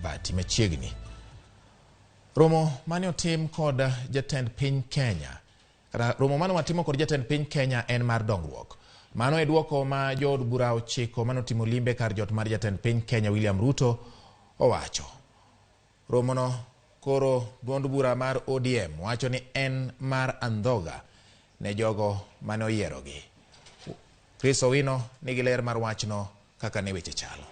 bati machiegni. Romo mane otim kod jatend piny Kenya kata romo mane watimo kod jatend piny Kenya en mar dongruok. Mano e duoko ma jood bura 9 mane otimo limbe kar jot mar jatend piny Kenya William Ruto owacho. Romono koro duond bura mar ODM wacho ni en mar andhoga ne jogo mane oyierogi. Chris Owino nigi ler mar wachno kaka ne weche chalo.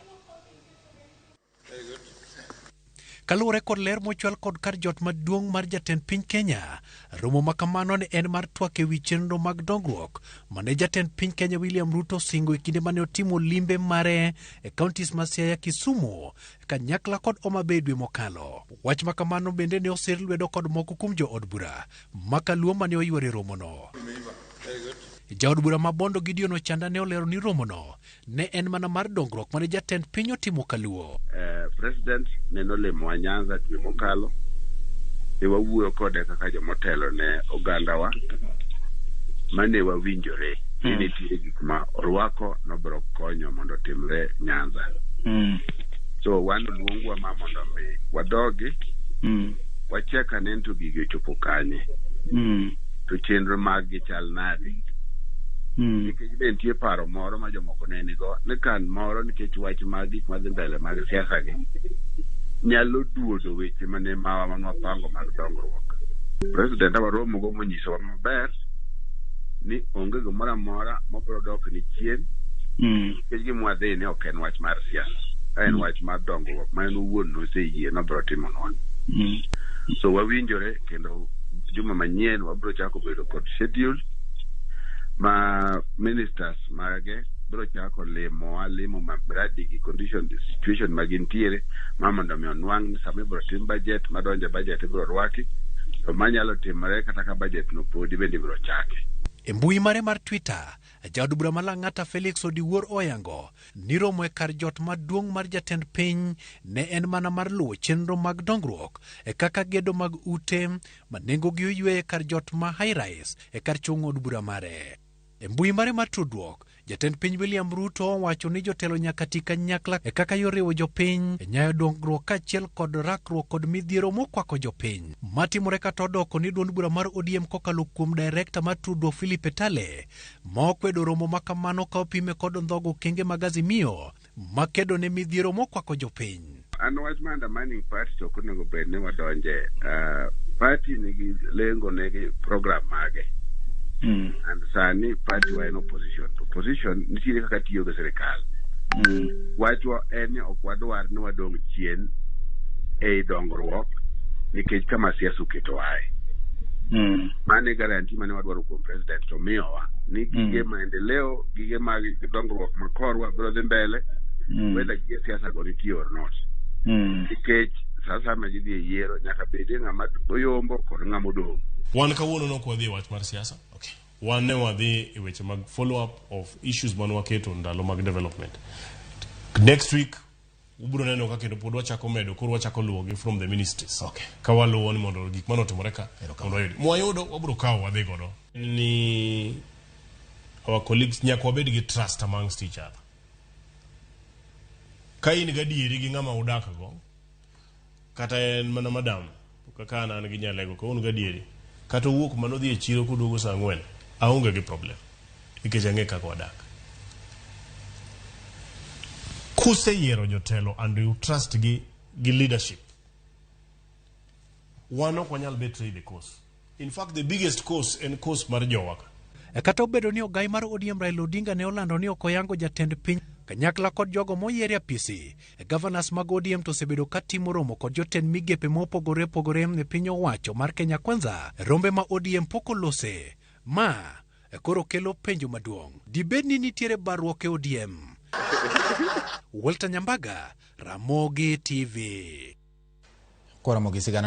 Kaluwore kod ler mochwal kod kar jot maduong' mar jatend piny Kenya, romo ma kamano ne en mar twak ewi chenro mag dongruok mane jatend piny Kenya William Ruto osingo e kinde mane otimo limbe mare e counties ma Siaya, Kisumu, kanyakla kod Homa Bay dwe mokalo. Wach ma kamano bende ne osir lwedo kod moko kuom jood bura ma kaluo mane oyuoro e romono. Jaod bura ma Bondo Gideon Ochanda ne olero ni romono ne en mana mar dongruok mane jatend piny otimo kaluo. President ne nolimowa Nyanza dwe mokalo, ne wawuoyo kode kaka jomotelo ne ogandawa mane wawinjore ni nitie gik ma orwako nobiro konyo mondo otimre Nyanza. So wan oluongwa ma mondo mi wadogi wachek ane to gigi ochopo kanye to chenro mag gi chal nade. Nikech ne nitie paro moro ma jomoko ne nigo ni kan moro nikech wach mag gik madhi mbele mag siasa gi nyalo duodo weche mane mawa mane wapango mag dongruok. President waromogo monyisowa maber ni onge gimoro amora mabiro dok ni chien nikech gima wadhi ni ok en wach mar siasa, en wach mar dongruok ma en owuon noseyie nobiro timonwa. So wawinjore kendo juma manyien wabiro chako bedo kod schedule ma ministers mage biro chako limowa limo miradi gi condition situation ma gintiere ma mondo mi onwang' ni sama ibiro tim budget madonjo e budget ibiro rwaki to manyalo timore kata ka budget no podi bende ibiro chaki. E mbui mare mar Twitter, jaod bura ma Lang'ata Felix Odiwuor oyango ni romo e kar jot maduong' mar jatend piny ne en mana mar luwo chenro mag dongruok e kaka gedo mag ute ma nengogi oywe e kar jot ma high rise e kar chung' od bura mare. E mbui mare mar tudruok, jatend piny William Ruto owacho ni jotelo nyaka ti kanyakla e kaka yor riwo jopiny e nyayo dongruok kaachiel kod rakruok kod midhiero mokwako jopiny. Matimore kata odoko ni duond bura mar ODM kokalo kuom direkta mar tudruok Philip Etale ma okwedo romo ma kamano ka opime kod ndhogo okenge mag Azimio makedo ne midhiero mokwako jopiny. An wach mar undermining party to ok onego bed ni wadonje. Party nigi lengo nigi program mage. And sani party wa en opposition. To opposition nitiere kaka tiyo gi sirikal. Wachwa en ni ok wadwar ni wadong' chien ei dongruok nikech kama siasa oketowae. Mano e guarantee mane wadwaro kuom president to miyowa ni gige maendeleo, gige mag dongruok ma korwa biro dhi mbele whether gige siasa go nitie or not. Nikech sasa ma ji dhi e yiero nyaka bedie ng'ama oyombo kod ng'ama odong'. Wan kawuono nok wadhi e wach mar siasa. Wan ne wadhi e weche mag follow up of issues mane waketo ndalo mag development. Next week ubiro neno ka kendo pod wachako medo koro wachako luwogi from the ministries. Ka waluwo ni mondo gik mane otimore ka mondo wayud. Mwayudo wabiro kawo wadhi godo. Ni our colleagues nyaka wabed gi trust amongst each other. Ka in gadieri gi ng'ama udak go, kata en mana madam, kaka an an gi nyalego, ka un gadieri, kata owuok mana odhi e chiro koduogo saa 4, aonge gi problem. Nikech ang'e kaka wadak. Kuseyiero jotelo and you trust gi gi leadership, wan ok wanyal betray the cause. In fact, the biggest cause en cause mar jowa ka. Kata obedo ni ogai mar ODM Raila Odinga ne olando ni ok oyango jatend piny kanyakla kod jogo moyier e apisi, governors mag ODM to osebedo ka timo romo kod jotend migepe mopogore opogore e piny owacho mar Kenya Kwanza, rombe ma ODM pok olose. Ma koro kelo penjo maduong'. Dibed ni nitiere barruok e ODM? Walter Nyambaga, Ramogi TV. Koro mogi sigana.